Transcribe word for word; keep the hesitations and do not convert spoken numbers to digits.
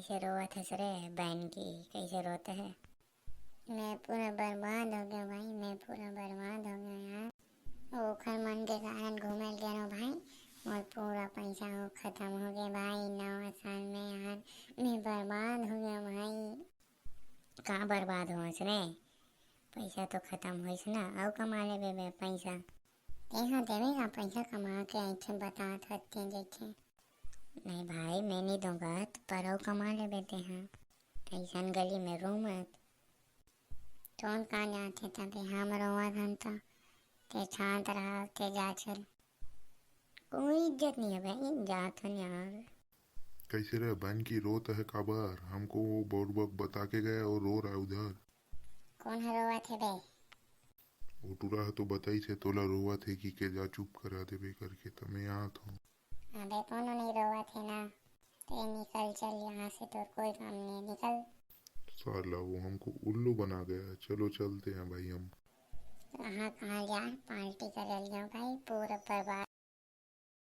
कैसे रोवत हस रे बहन की, कैसे रोते है? मैं पूरा बर्बाद हो गया भाई, मैं पूरा बर्बाद हो गया यार। ओखर मन के कारण घूमे ल गेनो भाई, मोर पूरा पैसा हो खत्म हो गया भाई, नवा साल में यार मैं बर्बाद हो गया भाई। का बर्बाद होस रे? पैसा तो खत्म होइस ना, अउ कमा लेबे बे पैसा। तेहा देवे का पैसा कमा के ऐसे बतात हत्ते जैसे। नहीं भाई, मैं नहीं दूंगा, पर अउ कमा लेबे तेहा। ऐसन गली में रो मत। तोन कहाँ जाथे तबे हम रोवत हन त। ते शांत रहा, ते जा चल। कोई इज्जत नहीं है भाई, जात हन यार। कैसे रे बहन की, रोत है काबर? हमको वो बुड़बक बता के गया और रो रहा है उधर। कौन है रोवत है बे? वो टूरा है तो बताई थे तोला रोवत है कि के जा चुप करा देबे करके, त मैं आत हूँ। अबे कोनो नहीं रोवत है ना, ते निकल चल यहाँ से, तोर कोई काम नहीं, निकल। साला वो हमको उल्लू बना गया। चलो चलते हैं भाई हम। कहाँ कहाँ यार पार्टी कर लिया भाई, पूरा बर्बाद।